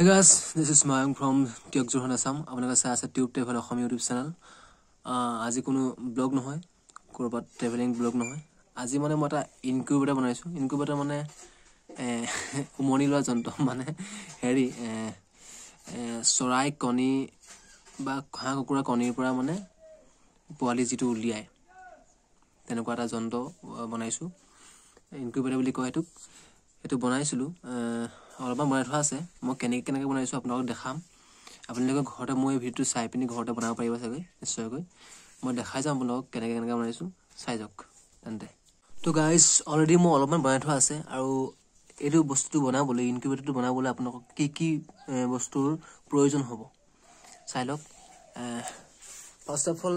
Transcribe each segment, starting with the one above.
Hey guys, this is Mayank from Teok Jorhat, Assam. আপোনালোকে চাই আছে tube travel Assam YouTube channel. আজি কোনো ব্লগ নহয়, ক'ৰবাত ট্ৰেভেলিং ব্লগ নহয়। আজি মানে মই এটা ইনকিউবেটাৰ বনাইছোঁ। ইনকিউবেটাৰ মানে উমনি লোৱা যন্ত্ৰ, মানে হেৰি চৰাই কণী বা হাঁহ কুকুৰা কণীৰ পৰা মানে পোৱালি যিটো উলিয়ায়, তেনেকুৱা এটা যন্ত্ৰ বনাইছোঁ। ইনকিউবেটাৰ বুলি কয় সেইটোক। সেইটো বনাইছিলোঁ, অলপমান বনাই থোৱা আছে। মই কেনেকৈ কেনেকৈ বনাইছোঁ আপোনালোকক দেখাম। আপোনালোকে ঘৰতে মই এই ভিডিঅ'টো চাই পিনি ঘৰতে বনাব পাৰিব চাগৈ, নিশ্চয়কৈ। মই দেখাই যাম আপোনালোকক কেনেকৈ কেনেকৈ বনাইছোঁ, চাই যাওক তেন্তে। তো গাইজ, অলৰেডি মই অলপমান বনাই থোৱা আছে। আৰু এইটো বস্তুটো বনাবলৈ, ইনকিউবেটৰটো বনাবলৈ আপোনালোকক কি কি বস্তুৰ প্ৰয়োজন হ'ব চাই লওক। ফাৰ্ষ্ট অফ অল,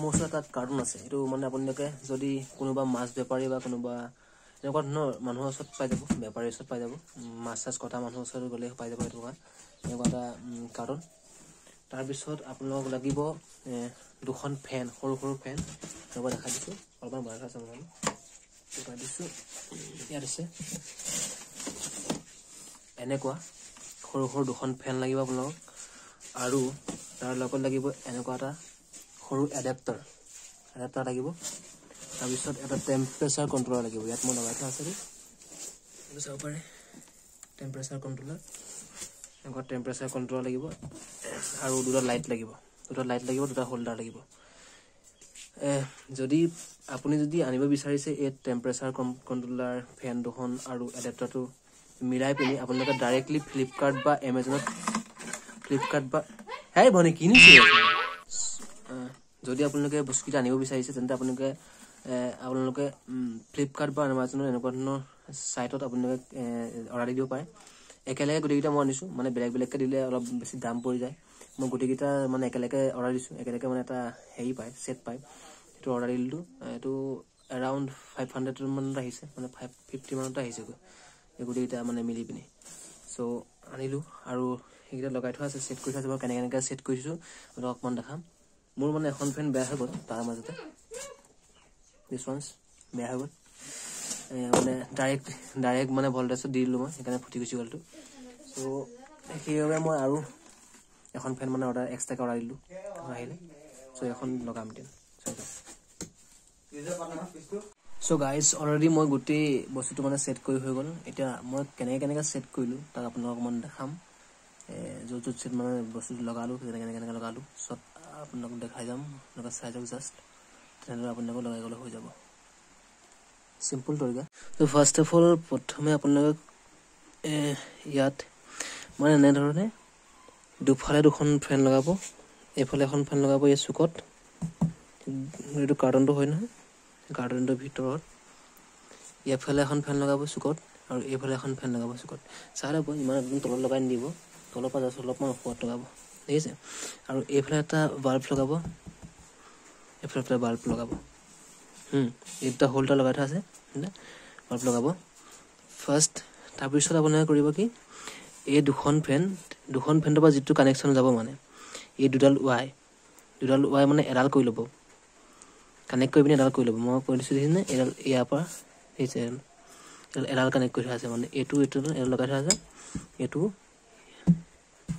মোৰ ওচৰত এটা কাৰ্টুন আছে। এইটো মানে আপোনালোকে যদি কোনোবা মাছ বেপাৰী বা কোনোবা এনেকুৱা ধৰণৰ মানুহৰ ওচৰত পাই যাব, বেপাৰীৰ ওচৰত পাই যাব, মাছ চাছ কটা মানুহৰ ওচৰত গ'লে পাই যাব এনেকুৱা এনেকুৱা এটা কাৰ্টুন। তাৰপিছত আপোনালোকক লাগিব দুখন ফেন, সৰু সৰু ফেন। এনেকুৱা দেখাই দিছোঁ, অলপমান বনাই থোৱা আছে, মই লগাই দিছোঁ। ইয়াত আছে এনেকুৱা সৰু সৰু দুখন ফেন লাগিব আপোনালোকক। আৰু তাৰ লগত লাগিব এনেকুৱা এটা সৰু এডেপ্টাৰ, এডেপ্টাৰ লাগিব। তাৰপিছত এটা টেম্পাৰেচাৰ কণ্ট্ৰলাৰ লাগিব। ইয়াত মই লগাই থোৱা আছে দেই, এইটো চাব পাৰে, টেম্পাৰেচাৰ কণ্ট্ৰলাৰ। এনেকুৱা টেম্পাৰেচাৰ কণ্ট্ৰলাৰ লাগিব। আৰু দুটা লাইট লাগিব, দুটা লাইট লাগিব, দুটা হোল্ডাৰ লাগিব। যদি আপুনি যদি আনিব বিচাৰিছে এই টেম্পাৰেচাৰ কণ্ট্ৰলাৰ, ফেন দুখন আৰু এডেপ্টাৰটো মিলাই পিনি, আপোনালোকে ডাইৰেক্টলি ফ্লিপকাৰ্ট বা এমেজনত, ফ্লিপকাৰ্ট বা, হেই ভনী কিনিছে, যদি আপোনালোকে বস্তুকেইটা আনিব বিচাৰিছে তেন্তে আপোনালোকে ফ্লিপকাৰ্ট বা এমাজনৰ এনেকুৱা ধৰণৰ ছাইটত আপোনালোকে অৰ্ডাৰ দি দিব পাৰে। একেলগে গোটেইকেইটা মই আনিছোঁ, মানে বেলেগ বেলেগকৈ দিলে অলপ বেছি দাম পৰি যায়। মই গোটেইকেইটা মানে একেলগে অৰ্ডাৰ দিছোঁ, একেলগে মানে এটা হেৰি পায়, ছেট পায়, সেইটো অৰ্ডাৰ দিলোঁ। এইটো এৰাউণ্ড 500 মানত আহিছে, মানে 550 মানতে আহিছেগৈ এই গোটেইকেইটা মানে মিলি পিনি। চ' আনিলোঁ আৰু সেইকেইটা লগাই থোৱা আছে, ছেট কৰি থোৱা আছে। মই কেনেকৈ কেনেকৈ ছেট কৰিছোঁ অলপ অকণমান দেখাম। মোৰ মানে এখন ফেন বেয়া হৈ গ'ল তাৰ মাজতে, দিছ ওৱানছ বেয়া হৈ গ'ল। মানে ডাইৰেক্ট মানে ভল্টেজত দি দিলোঁ মই, সেইকাৰণে ফুটি গুচি গ'লটো। চ' সেইবাবে মই আৰু এখন ফেন মানে অৰ্ডাৰ এক্সট্ৰাকৈ অৰ্ডাৰ দিলোঁ, আহিলে। চ' এখন লগাম এতিয়া। চ' গাইজ, অলৰেডি মই গোটেই বস্তুটো মানে ছেট কৰি হৈ গ'ল। এতিয়া মই কেনেকৈ কেনেকৈ ছেট কৰিলোঁ তাক আপোনালোকক অকণমান দেখাম। য'ত য'ত ছেট মানে বস্তুটো লগালোঁ, কেনেকৈ কেনেকৈ কেনেকৈ লগালোঁ চব আপোনালোকক দেখাই যাম। আপোনালোকে চাই যাওক জাষ্ট, তেনেদৰে আপোনালোকে লগাই গ'লে হৈ যাব, চিম্পুল তৰিকা। ত' ফাৰ্ষ্ট অফ অল, প্ৰথমে আপোনালোকে ইয়াত মানে এনেধৰণে দুফালে দুখন ফেন লগাব। এইফালে এখন ফেন লগাব এই চুকত, এইটো কাৰ্টনটো হয় নহয়, কাৰ্টনটোৰ ভিতৰত এইফালে এখন ফেন লগাব চুকত আৰু এইফালে এখন ফেন লগাব চুকত। চাই ল'ব, ইমান একদম তলত লগাই নিদিব, তলৰ পৰা জাষ্ট অলপমান ওপৰত লগাব, ঠিক আছে। আৰু এইফালে এটা বাল্ব লগাব, এইফালে এটা বাল্ব লগাব। এই দুটা হোল্ডাৰ লগাই থোৱা আছে, বাল্ব লগাব ফাৰ্ষ্ট। তাৰপিছত আপোনালোকে কৰিব কি, এই দুখন ফেন, দুখন ফেনৰ পৰা যিটো কানেকশ্যন যাব, মানে এই দুডাল ৱাই, দুডাল ৱাই মানে এডাল কৰি ল'ব, কানেক্ট কৰি পিনি এডাল কৰি ল'ব। মই কৈ দিছোঁ, দেখিছেনে? এডাল ইয়াৰ পৰা দেখিছে, এডাল এডাল কানেক্ট কৰি থোৱা আছে, মানে এইটো এইটো এডাল লগাই থোৱা আছে, এইটো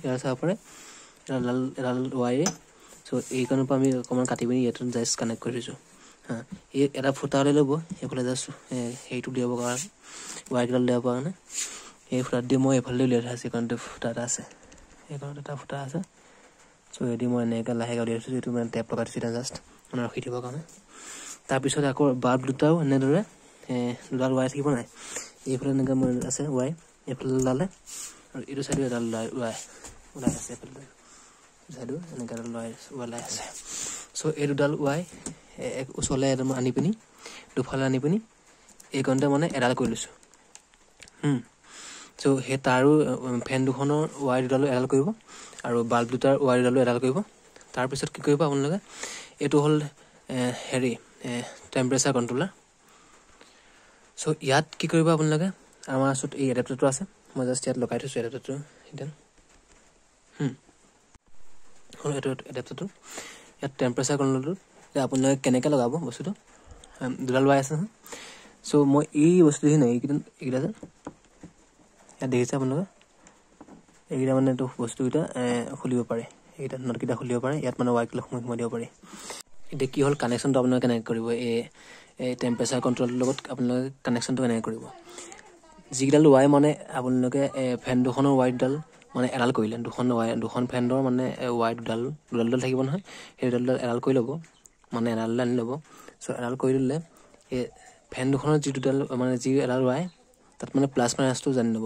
ইয়াৰ চাব পাৰে, এডাল এডাল ৱাইৰে। চ' এইকণৰ পৰা আমি অকণমান কাটি পিনি ইয়াত জাষ্ট কানেক্ট কৰি থৈছোঁ। হা, এই এটা ফুটা উলিয়াই ল'ব এইফালে, জাষ্ট হেৰিটো উলিয়াব কাৰণে, ৱায়াৰকেইডাল উলিয়াব কাৰণে। এই ফুটাত দি মই এইফালে উলিয়াই থোৱা আছে, এইকণতে ফুটা এটা আছে, এইকণত এটা ফুটা আছে। চ' এদি মই এনেকৈ লাহেকৈ উলিয়াই থৈছোঁ, এইটো মানে টেপ লগাই থৈছোঁ এতিয়া জাষ্ট মানে ৰখি দিবৰ কাৰণে। তাৰপিছত আকৌ বাল্ব দুটাও এনেদৰে দুডাল ৱায়াৰ থাকিব নাই, এইফালে এনেকৈ মই আছে ৱাই, এইফালে ওলালে আৰু এইটো চাইডো এডাল ওলাই ৱাই ওলাই আছে, এইফালে চাইডো এনেকৈ এডাল ওলাই ওলাই আছে। চ' এই দুডাল ৱাই এক ওচৰলৈ একদম আনি পিনি, দুফালে আনি পিনি এইকণতে মানে এডাল কৰি লৈছোঁ। চ' সেই তাৰো ফেন দুখনৰ ৱায়াৰ দুডালো এডাল কৰিব আৰু বাল্ব দুটাৰ ৱায়াৰ দুডালো এডাল কৰিব। তাৰপিছত কি কৰিব আপোনালোকে, এইটো হ'ল হেৰি টেম্পাৰেচাৰ কণ্ট্ৰলাৰ। চ' ইয়াত কি কৰিব আপোনালোকে, আমাৰ ওচৰত এই এডেপ্টাৰটো আছে, মই জাষ্ট ইয়াত লগাই থৈছোঁ এডেপ্টাৰটো এতিয়া। হ'ল এইটো এডেপ্টাৰটো। ইয়াত টেম্পাৰেচাৰ কণ্ট্ৰলাৰটো আপোনালোকে কেনেকৈ লগাব বস্তুটো, দুডাল ৱায়াৰ আছে নহয়। চ' মই এই বস্তুখিনি, এইকেইটা, এইকেইটা যে ইয়াত দেখিছে আপোনালোকে, এইকেইটা মানে এইটো বস্তুকেইটা খুলিব পাৰে, এইকেইটা নটকেইটা খুলিব পাৰে, ইয়াত মানে ৱায়াৰকেইটা সোমাই দিব পাৰি। এতিয়া কি হ'ল, কানেকশ্যনটো আপোনালোকে কেনেকৈ কৰিব, এই টেম্পাৰেচাৰ কণ্ট্ৰলটোৰ লগত আপোনালোকে কানেকশ্যনটো কেনেকৈ কৰিব। যিকেইডাল ৱায়াৰ মানে আপোনালোকে ফেন দুখনৰ ৱায়াৰডাল মানে এডাল কৰিলে, দুখন ৱায়াৰ, দুখন ফেনৰ মানে ৱায়াৰ দুডাল দুডাল দুডাল থাকিব নহয়, সেই দুডাল দুডাল এডাল কৰি ল'ব, মানে এডাল দুডাল আনি ল'ব। চ' এডাল কৰি দিলে এই ফেন দুখনৰ যি দুডাল মানে যি এডাল ৱায়াৰ তাত মানে প্লাছ মাইনাছটো জানি ল'ব।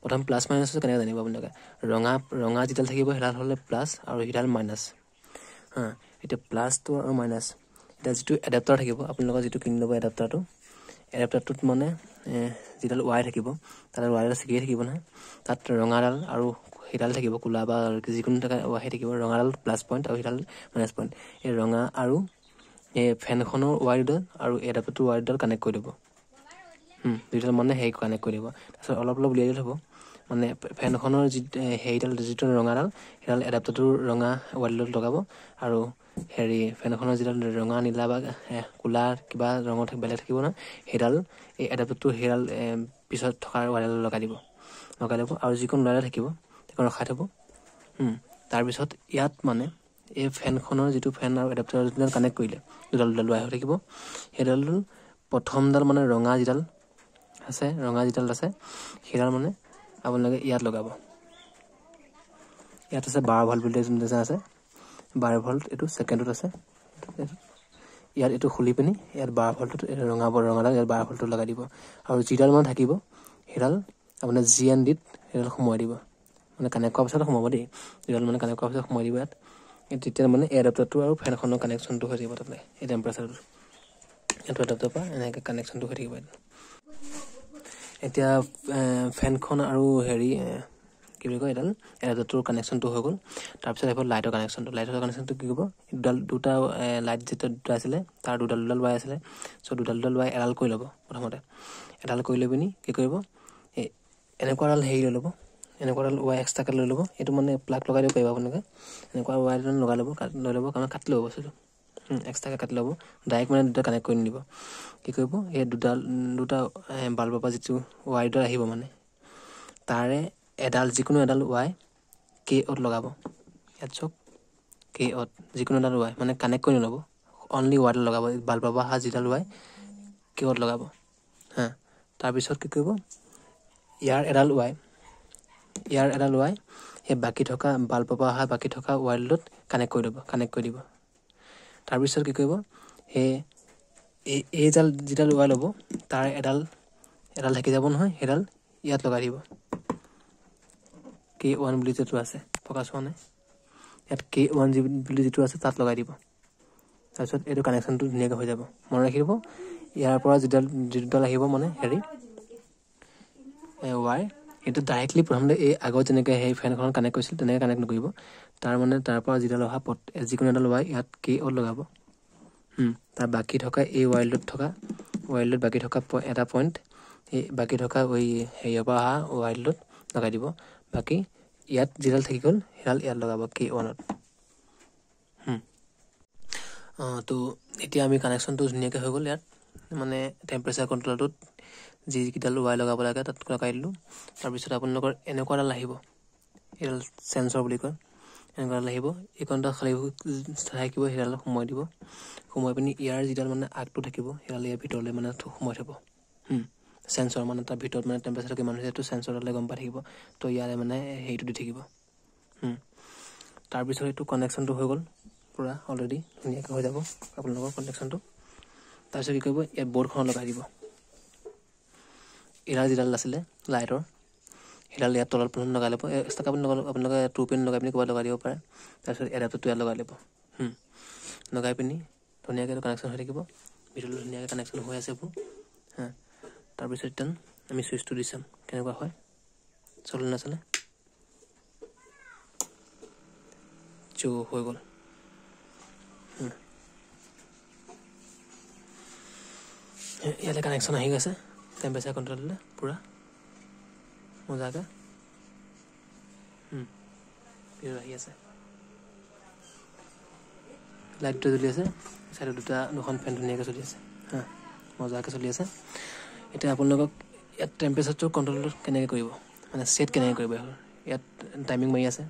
প্ৰথম প্লাছ মাইনাছটো কেনেকৈ জানিব আপোনালোকে, ৰঙা ৰঙা যিডাল থাকিব সেইডাল হ'লে প্লাছ আৰু সিডাল মাইনাছ। হা, এতিয়া প্লাছটো আৰু মাইনাছ, এতিয়া যিটো এডাপ্টাৰ থাকিব আপোনালোকৰ যিটো কিনি ল'ব এডাপ্টাৰটো, এডাপ্টাৰটোত মানে যিডাল ৱায়াৰ থাকিব তাত ৱায়াৰডাল ছিগিয়ে থাকিব নহয়, তাত ৰঙাডাল আৰু সেইডাল থাকিব, ক'লা বা যিকোনো থকা সেই থাকিব, ৰঙাডাল প্লাছ পইণ্ট আৰু সেইডাল মাইনাছ পইণ্ট। এই ৰঙা আৰু এই ফেনখনৰ ৱায়াৰডাল আৰু এডাপ্টাৰটোৰ ৱায়াৰডাল কানেক্ট কৰি দিব, দুইডাল মানে হেৰি কানেক্ট কৰি দিব। তাৰপিছত অলপ অলপ উলিয়াই দিলে হ'ব, মানে ফেনখনৰ যি হেৰিডাল যিটো ৰঙাডাল সেইডাল এডাপ্টাৰটোৰ ৰঙা ৱায়াৰডালত লগাব, আৰু হেৰি ফেনখনৰ যিডাল ৰঙা নীলা বা ক'লা কিবা ৰঙৰ বেলেগ থাকিব নহয়, সেইডাল এই এডাপ্টাৰটোৰ সেইডাল পিছত থকা ৱায়াৰডাল লগাই দিব, লগাই ল'ব। আৰু যিকোনো ৱায়াৰ থাকিব সেইখন ৰখাই থ'ব। তাৰপিছত ইয়াত মানে এই ফেনখনৰ যিটো ফেন আৰু এডাপ্টাৰ যিডাল কানেক্ট কৰিলে দুডাল দুডাল ৱায়াৰ হৈ থাকিব, সেইডাল প্ৰথমডাল মানে ৰঙা যিডাল আছে, ৰঙা যিডাল আছে সেইডাল মানে আপোনালোকে ইয়াত লগাব। ইয়াত আছে 12 ভল্ট বুলি যোনটো আছে, 12 ভল্ট এইটো ছেকেণ্ডত আছে, ইয়াত এইটো খুলি পিনি ইয়াত 12 ভল্টত ৰঙা ৰঙাডাল ইয়াত 12 ভল্টত লগাই দিব। আৰু যিডাল মানে থাকিব সেইডাল আপোনাৰ জি এন ডিত সেইডাল সোমোৱাই দিব, মানে কানেক্ট কৰাৰ পিছত সোমাব দেই, যিডাল মানে কানেক্ট কৰাৰ পিছত সোমাই দিব ইয়াত। তেতিয়া মানে এই এডাপ্টাৰটো আৰু ফেনখনৰ কানেকশ্যনটো হৈ থাকিব তাতে, এই টেম্পাৰেচাৰটো এইটো এডাপ্টাৰৰ পৰা এনেকৈ কানেকশ্যনটো হৈ থাকিব। এতিয়া ফেনখন আৰু হেৰি কি বুলি কয় এডাল এডাপ্টাৰটোৰ কানেকশ্যনটো হৈ গ'ল। তাৰপিছত আহিব লাইটৰ কানেকশ্যনটো। লাইটৰ কানেকশ্যনটো কি কৰিব, দুডাল দুটা লাইট যেতিয়া দুটা আছিলে তাৰ দুডাল দুডাল ৱায়াৰ আছিলে, চ' দুডাল দুডাল ৱায়াৰ এডাল কৰি ল'ব প্ৰথমতে। এডাল কৰি লৈ পিনি কি কৰিব, এই এনেকুৱা এডাল হেৰি লৈ ল'ব, এনেকুৱা এডাল ৱায়াৰ এক্সট্ৰাকৈ লৈ ল'ব, এইটো মানে প্লাগ লগাই দিব পাৰিব আপোনালোকে, এনেকুৱা ৱায়াৰ এডাল লগাই ল'ব, লৈ ল'ব, কাৰণ কাটি ল'ব বস্তুটো, এক্সট্ৰাকৈ কাটি ল'ব, ডাইৰেক্ট মানে দুটা কানেক্ট কৰি নিদিব। কি কৰিব, এই দুডাল দুটা বাল্বৰ পৰা যিটো ৱায়াৰডাল আহিব মানে তাৰে এডাল যিকোনো এডাল ৱায়াৰ কে অ'ত লগাব। ইয়াত চাওক কে অ'ত যিকোনো এডাল ৱায়াৰ মানে কানেক্ট কৰি নল'ব, অনলি ৱায়াৰডাল লগাব, বাল্বৰ পৰা অহা যিডাল ৱায়াৰ কে অ'ত লগাব। হা, তাৰপিছত কি কৰিব, ইয়াৰ এডাল ৱায়াৰ, ইয়াৰ এডাল ৱায়াৰ সেই বাকী থকা বাল্বৰ পৰা অহা বাকী থকা ৱায়াৰডালত কানেক্ট কৰি ল'ব, কানেক্ট কৰি দিব। তাৰপিছত কি কৰিব, সেই এইডাল যিডাল ৱায়াৰ ল'ব তাৰ এডাল এডাল থাকি যাব নহয়, সেইডাল ইয়াত লগাই দিব। কে ওৱান বুলি যিটো আছে, ফ'কাছ হোৱা নাই, ইয়াত কে ওৱান জি বুলি যিটো আছে তাত লগাই দিব। তাৰপিছত এইটো কানেকশ্যনটো ধুনীয়াকৈ হৈ যাব। মনত ৰাখিব, ইয়াৰ পৰা যিডাল যিডাল আহিব মানে হেৰি ৱায়াৰ, সেইটো ডাইৰেক্টলি প্ৰথমতে এই আগত যেনেকৈ সেই ফেনখনত কানেক্ট কৰিছিল তেনেকৈ কানেক্ট নকৰিব, তাৰ মানে তাৰ পৰা যিডাল অহা যিকোনো এডাল ৱায়াৰ ইয়াত কে অ'ত লগাব। তাৰ বাকী থকা এই ৱায়াৰটোত থকা ৱায়াৰটোত বাকী থকা এটা পইণ্ট এই বাকী থকা ওই হেৰিয়ৰ পৰা অহা ৱায়াৰটোত লগাই দিব। বাকী ইয়াত যিডাল থাকি গ'ল সেইডাল ইয়াত লগাব কে ওৱানত। তো এতিয়া আমি কানেকশ্যনটো ধুনীয়াকৈ হৈ গ'ল। ইয়াত মানে টেম্পাৰেচাৰ কণ্ট্ৰলটোত যিকেইডাল ৱায়াৰ লগাব লাগে তাত লগাই দিলোঁ। তাৰপিছত আপোনালোকৰ এনেকুৱা এডাল আহিব, এইডাল চেঞ্চৰ বুলি কয়, এনেকুৱা এডাল আহিব, এইকণটা খালী থাকিব সেইডাল সোমোৱাই দিব। সোমোৱাই পিনি ইয়াৰ যিডাল মানে আগটো থাকিব সেইডাল ইয়াৰ ভিতৰলৈ মানে সোমোৱাই থ'ব। চেঞ্চৰ মানে তাৰ ভিতৰত মানে টেম্পাৰেচাৰটো কিমান হৈছে সেইটো চেঞ্চৰডালে গম পাই থাকিব, তো ইয়াৰে মানে হেৰিটো দি থাকিব। তাৰপিছত এইটো কানেকশ্যনটো হৈ গ'ল পূৰা অলৰেডি ধুনীয়াকৈ হৈ যাব আপোনালোকৰ কানেকশ্যনটো। তাৰপিছত কি কৰিব, ইয়াত বৰ্ডখনত লগাই দিব। এইডাল যিডাল আছিলে লাইটৰ সেইডাল ইয়াত তলত প্ৰথম লগাই ল'ব, এক্সট্ৰাকৈ আপুনি লগাই আপোনালোকে টু পিন লগাই পিনি ক'ৰবাত লগাই দিব পাৰে। তাৰপিছত এডাপ্টাৰটো ইয়াত লগাই ল'ব। লগাই পিনি ধুনীয়াকৈ এইটো কানেকশ্যন হৈ থাকিব, ভিতৰলৈ ধুনীয়াকৈ কানেকশ্যন হৈ আছে এইবোৰ। হা, তাৰপিছত এতিয়া আমি চুইচটো দি চাম কেনেকুৱা হয়, চলে নচলে। চো হৈ গ'ল। ইয়াতে কানেকশ্যন আহি গৈছে টেম্পাৰেচাৰ কণ্ট্ৰললৈ পূৰা মজাকৈ। আহি আছে, লাইট দুটা জ্বলি আছে, চাইডত দুটা দুখন ফেন ধুনীয়াকৈ চলি আছে। হা, মজাকৈ চলি আছে। এতিয়া আপোনালোকক ইয়াত টেম্পাৰেচাৰটো কণ্ট্ৰলটো কেনেকৈ কৰিব, মানে ছেট কেনেকৈ কৰিব, ইয়াত টাইমিং মাৰি আছে,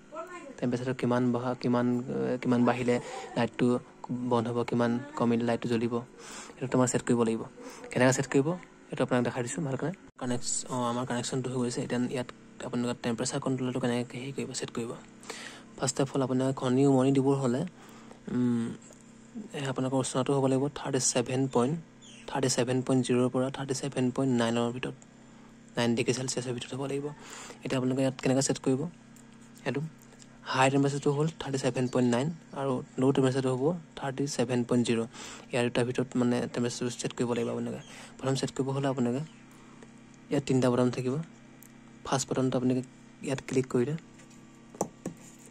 টেম্পাৰেচাৰটো কিমান বঢ়া, কিমান কিমান বাঢ়িলে লাইটটো বন্ধ হ'ব, কিমান কমিলে লাইটটো জ্বলিব, সেইটো তোমাৰ ছেট কৰিব লাগিব। কেনেকৈ ছেট কৰিব সেইটো আপোনাক দেখাই দিছোঁ ভালকৈ। আমাৰ কানেকশ্যনটো হৈ গৈছে। এতিয়া ইয়াত আপোনালোকে টেম্পাৰেচাৰ কণ্ট্ৰলটো কেনেকৈ হেৰি কৰিব, ছেট কৰিব। ফাৰ্ষ্ট অফ অল আপোনাক কণী উমনি দিবৰ হ'লে আপোনালোকৰ উষ্ণতাটো হ'ব লাগিব 37.0ৰ পৰা 37.9ৰ ভিতৰত, 9 ডিগ্ৰী চেলচিয়াছৰ ভিতৰত হ'ব লাগিব। এতিয়া আপোনালোকে ইয়াত কেনেকৈ ছেট কৰিব, সেইটো হাই টেম্পাৰেচাৰটো হ'ল 37.9 আৰু ল' টেম্পাৰেচাৰটো হ'ব 37.0। ইয়াৰ দুটাৰ ভিতৰত মানে টেম্পাৰেচাৰটো ছেট কৰিব লাগিব আপোনালোকে। প্ৰথম ছেট কৰিব হ'লে আপোনালোকে ইয়াত তিনিটা বটন থাকিব। ফাৰ্ষ্ট বটনটো আপোনালোকে ইয়াত ক্লিক কৰিলে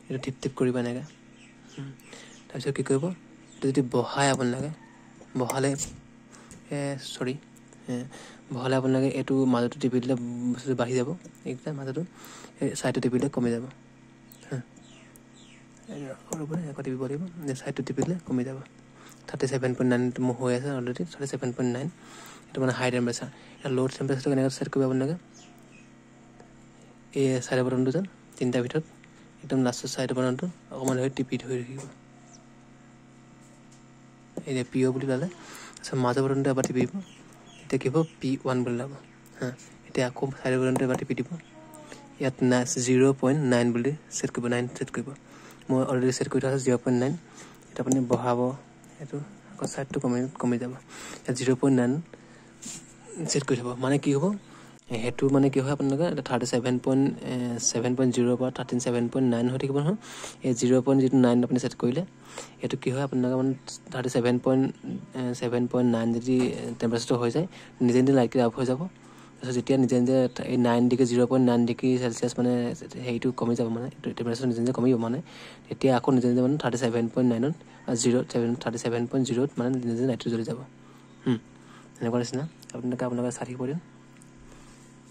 এইটো টিপ টিপ কৰিব এনেকৈ। তাৰপিছত কি কৰিব, এইটো যদি বঢ়ায় আপোনালোকে, বঢ়ালে বঢ়ালে আপোনালোকে এইটো মাজতো টিপি দিলে বস্তুটো বাঢ়ি যাব, এইকেইটা মাজতো এই ছাইডটো টিপি দিলে কমি যাব। আকৌ টিপিব লাগিব, ছাইডটো টিপি দিলে কমি যাব। 37.9 মোৰ হৈ আছে অলৰেডি, 37.9 এইটো মানে হাই টেম্পাৰেচাৰ। এতিয়া ল' টেম্পাৰেচাৰটো কেনেকৈ ছেট কৰিব আপোনালোকে, এই চাইডৰ বটনটো যেন তিনিটাৰ ভিতৰত একদম লাষ্টৰ চাইডৰ বটনটো অকণমান ধৰি টিপি ধৰি থাকিব। এতিয়া পি অ' বুলি ওলালে, তাৰপিছত মাজৰ বটনটো এবাৰ টিপিব, এতিয়া কি হ'ব P1 বুলি ওলাব। হা, এতিয়া আকৌ চাইডৰ বটনটো এবাৰ টিপি দিব, ইয়াত 0.9 বুলি ছেট কৰিব, 9 ছেট কৰিব। মই অলৰেডি ছেট কৰি থোৱা আছে 0.9। এতিয়া আপুনি বঢ়াব, এইটো আকৌ ছাইডটো কমি যাব। ইয়াত 0.9 ছেট কৰি থ'ব, মানে কি হ'ব সেইটো, মানে কি হয় আপোনালোকে 37.7.0ৰ পৰা 37.9 হৈ থাকিব নহয়। এই 0.9 আপুনি ছেট কৰিলে এইটো কি হয় আপোনালোকে মানে 37.7.9 যদি টেম্পাৰেচাৰটো হৈ যায়, নিজে নিজে লাইটকেইটা অফ হৈ যাব। তাৰপিছত যেতিয়া নিজে নিজে এই 9 ডিগ্ৰী 0.9 ডিগ্ৰী চেলচিয়াছ মানে হেৰিটো কমি যাব, মানে টেম্পাৰেচাৰটো নিজে নিজে কমিব, মানে তেতিয়া আকৌ নিজে নিজে মানে 37.9ত 37.0ত মানে নিজে নিজে লাইটটো জ্বলি যাব। এনেকুৱা নিচিনা আপোনালোকে চাই থাকিব দিম।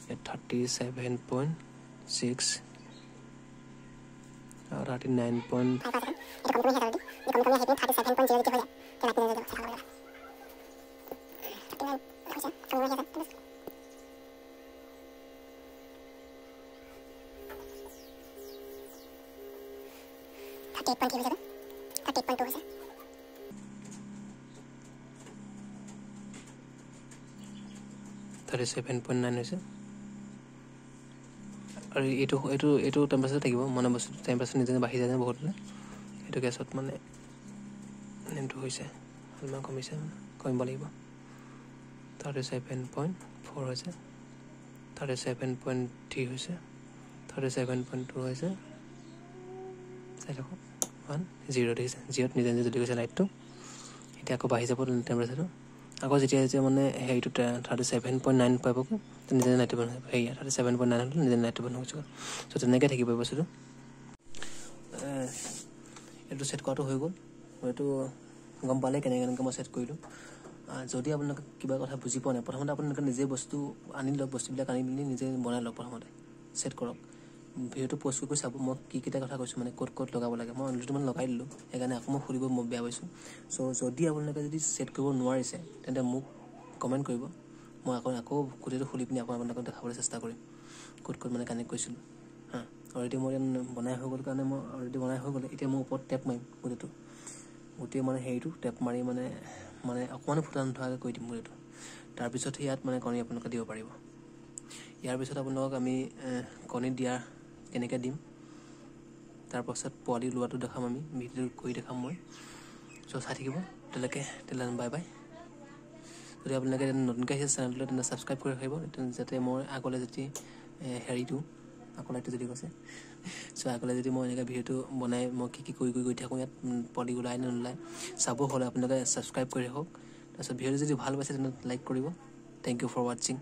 ইয়াত 37.6 আৰু 39. 37.9 হৈছে। আৰু এইটো এইটো এইটো টেম্পাৰেচাৰ থাকিব, মানে বস্তুটো টেম্পাৰেচাৰ নিজে বাঢ়ি যায় বহুত, সেইটো গেছত মানে এইটো হৈছে অলপমান কমিছে, মানে কমিব লাগিব। 37.4 হৈছে, 37.3 হৈছে, 37.2 হৈছে। চাই থাকক 1 0 দেখিছে, জিৰ'ত নিজে নিজে জ্বলি গৈছে লাইটটো। এতিয়া আকৌ বাঢ়ি যাব টেম্পাৰেচাৰটো, আকৌ যেতিয়া যেতিয়া মানে হেৰিটো 37.9 পাবগৈ, নিজে নিজে লাইটটো বন্ধ হৈ যাব। হেৰি 37.9 হ'লে নিজে লাইটটো বন্ধ হৈ যাব। চ' তেনেকৈ থাকিব বস্তুটো। এইটো ছেট কৰাটো হৈ গ'ল, এইটো গম পালে কেনেকৈ কেনেকৈ মই ছেট কৰিলোঁ। যদি আপোনালোকে কিবা কথা বুজি পোৱা নাই, প্ৰথমতে আপোনালোকে নিজে বস্তু আনি লওক, বস্তুবিলাক আনি পিনি নিজে বনাই লওক, প্ৰথমতে ছেট কৰক। ভিডিঅ'টো প'ষ্ট কৰি চাব মই কি কেইটা কথা কৈছোঁ, মানে ক'ত ক'ত লগাব লাগে। মই অলৰেডি মানে লগাই দিলোঁ, সেইকাৰণে আকৌ মই সুধিব মই বেয়া পাইছোঁ। চ' যদি আপোনালোকে যদি ছেট কৰিব নোৱাৰিছে তেন্তে মোক কমেণ্ট কৰিব, মই আকৌ গোটেইটো খুলি পিনি আকৌ আপোনালোকক দেখাবলৈ চেষ্টা কৰিম ক'ত ক'ত মানে কানেক্ট কৰিছিলোঁ। হা, অলৰেডি মই বনাই হৈ গ'ল কাৰণে মই অলৰেডি বনাই হৈ গ'লে এতিয়া মই ওপৰত টেপ মাৰিম গোটেইটো, গোটেই মানে হেৰিটো টেপ মাৰি মানে মানে অকণমানো ফুটা নথকাকৈ কৰি দিম গোটেইটো। তাৰপিছতহে ইয়াত মানে কণী আপোনালোকে দিব পাৰিব। ইয়াৰ পিছত আপোনালোকক আমি কণী দিয়া কেনেকৈ দিম, তাৰপাছত পোৱালি লোৱাটো দেখাম, আমি ভিডিঅ' কৰি দেখাম মই। চ' চাই থাকিব তেতিয়ালৈকে, তেতিয়াহ'লে বাই বাই। যদি আপোনালোকে নতুনকৈ আহিছে চেনেলটোলৈ তেন্তে ছাবস্ক্ৰাইব কৰি ৰাখিব, যাতে মই আগলৈ যদি হেৰি দিওঁ, আকৌ লাইটটো যদি কৈছে চ' আগলৈ যদি মই এনেকৈ ভিডিঅ'টো বনাই মই কি কি কৰি কৰি গৈ থাকোঁ, ইয়াত পোৱালি ওলাই নে নোলায় চাব হ'লে আপোনালোকে ছাবস্ক্ৰাইব কৰি ৰাখক। তাৰপিছত ভিডিঅ'টো যদি ভাল পাইছে তেন্তে লাইক কৰিব। Thank you for ৱাটছিং।